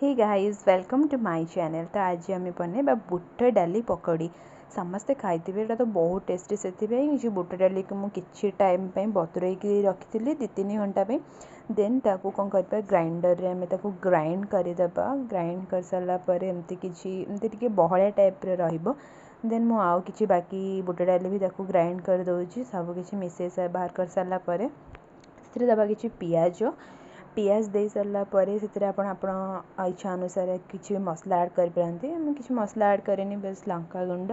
Hey guys, welcome to my channel. ତ ଆଜି ଆମେ ବନେଇବା ବୁଟ ଡାଲି ପକୋଡ଼ି। ସମସ୍ତେ ଖାଇଥିବେ, ଏଇଟା ତ ବହୁତ ଟେଷ୍ଟି। ସେଥିପାଇଁ ସେ ବୁଟ ଡାଲିକୁ ମୁଁ କିଛି ଟାଇମ୍ ପାଇଁ ବତୁରେଇକି ରଖିଥିଲି, 2-3 ଘଣ୍ଟା ପାଇଁ। ଦେନ୍ ତାକୁ କ'ଣ କରିବା, ଗ୍ରାଇଣ୍ଡରରେ ଆମେ ତାକୁ ଗ୍ରାଇଣ୍ଡ କରିଦେବା। ଗ୍ରାଇଣ୍ଡ କରିସାରିଲା ପରେ ଏମିତି କିଛି ଏମିତି ଟିକେ ବହଳିଆ ଟାଇପ୍ର ରହିବ। ଦେନ୍ ମୁଁ ଆଉ କିଛି ବାକି ବୁଟ ଡାଲି ବି ତାକୁ ଗ୍ରାଇଣ୍ଡ କରିଦେଉଛି। ସବୁକିଛି ମିଶାଇ ବାହାର କରିସାରିଲା ପରେ ସେଥିରେ ଦେବା କିଛି ପିଆଜ। ପିଆଜ ଦେଇ ସାରିଲା ପରେ ସେଥିରେ ଆପଣ ଆପଣ ଇଚ୍ଛା ଅନୁସାରେ କିଛି ମସଲା ଆଡ଼୍ କରିପାରନ୍ତି। ମୁଁ କିଛି ମସଲା ଆଡ଼୍ କରିନି, ବାସ୍ ଲଙ୍କା ଗୁଣ୍ଡ,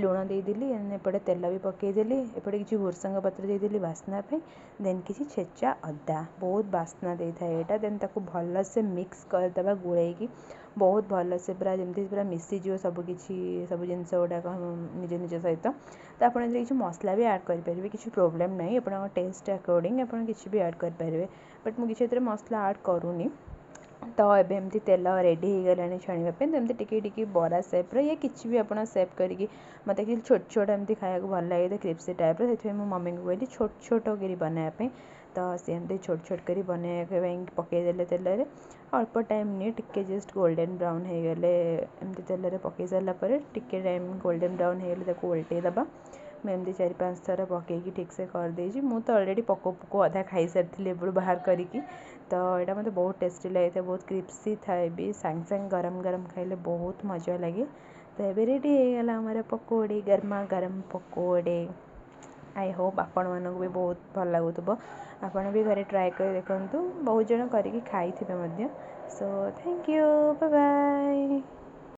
ଲୁଣ ଦେଇଦେଲି। ଏପଟେ ତେଲ ବି ପକାଇଦେଲି, ଏପଟେ କିଛି ଭୃସଙ୍ଗ ପତ୍ର ଦେଇଦେଲି ବାସ୍ନା ପାଇଁ। ଦେନ୍ କିଛି ଛେଚା ଅଦା, ବହୁତ ବାସ୍ନା ଦେଇଥାଏ ଏଇଟା। ଦେନ୍ ତାକୁ ଭଲସେ ମିକ୍ସ କରିଦେବା, ଗୋଳେଇକି ବହୁତ ଭଲସେ, ପୁରା ଯେମିତି ପୁରା ମିଶିଯିବ ସବୁକିଛି, ସବୁ ଜିନିଷ ଗୁଡ଼ାକ ନିଜ ନିଜ ସହିତ। ତ ଆପଣ ଏଥିରେ କିଛି ମସଲା ବି ଆଡ଼୍ କରିପାରିବେ, କିଛି ପ୍ରୋବ୍ଲେମ୍ ନାହିଁ। ଆପଣଙ୍କ ଟେଷ୍ଟ ଆକର୍ଡ଼ିଂ ଆପଣ କିଛି ବି ଆଡ଼୍ କରିପାରିବେ, ବଟ୍ ମୁଁ କିଛି ଏଥିରେ ମସଲା ଆଡ଼୍ କରୁନି। ତ ଏବେ ଏମିତି ତେଲ ରେଡ଼ି ହେଇଗଲାଣି ଛାଣିବା ପାଇଁ। ତ ଏମିତି ଟିକେ ଟିକେ ବରା ସେପ୍ର ୟା କିଛି ବି ଆପଣ ସେପ୍ କରିକି, ମୋତେ କିଛି ଛୋଟ ଛୋଟ ଏମିତି ଖାଇବାକୁ ଭଲ ଲାଗେ, ତ କ୍ରିପ୍ସି ଟାଇପ୍ର। ସେଥିପାଇଁ ମୁଁ ମମିଙ୍କୁ କହିଲି ଛୋଟ ଛୋଟ କରି ବନାଇବା ପାଇଁ। ତ ସେ ଏମିତି ଛୋଟ ଛୋଟ କରି ବନେଇବା ପାଇଁ ପକାଇଦେଲେ ତେଲରେ। ଅଳ୍ପ ଟାଇମ୍ ନିଏ, ଟିକେ ଜଷ୍ଟ ଗୋଲ୍ଡେନ୍ ବ୍ରାଉନ୍ ହେଇଗଲେ, ଏମିତି ତେଲରେ ପକାଇ ସାରିଲା ପରେ ଟିକେ ଟାଇମ୍ ଗୋଲ୍ଡେନ୍ ବ୍ରାଉନ୍ ହେଇଗଲେ ତାକୁ ଓଲଟେଇ ଦେବା। ମୁଁ ଏମିତି 4-5 ଥର ପକାଇକି ଠିକ୍ସେ କରିଦେଇଛି। ମୁଁ ତ ଅଲରେଡ଼ି ପକଉ ପକଉ ଅଧା ଖାଇସାରିଥିଲି ଏପଟୁ ବାହାର କରିକି। ତ ଏଇଟା ମୋତେ ବହୁତ ଟେଷ୍ଟି ଲାଗିଥାଏ, ବହୁତ କ୍ରିପ୍ସି ଥାଏ ବି। ସାଙ୍ଗେ ସାଙ୍ଗେ ଗରମ ଗରମ ଖାଇଲେ ବହୁତ ମଜା ଲାଗେ। ତ ଏବେ ରେଡ଼ି ହେଇଗଲା ଆମର ପକୋଡ଼ି, ଗରମା ଗରମ ପକୋଡ଼ି। I Hope ଆପଣମାନଙ୍କୁ ବି ବହୁତ ଭଲ ଲାଗୁଥିବ। ଆପଣ ବି ଘରେ ଟ୍ରାଏ କରି ଦେଖନ୍ତୁ, ବହୁତ ଜଣ କରିକି ଖାଇଥିବେ ମଧ୍ୟ। So thank you, bye.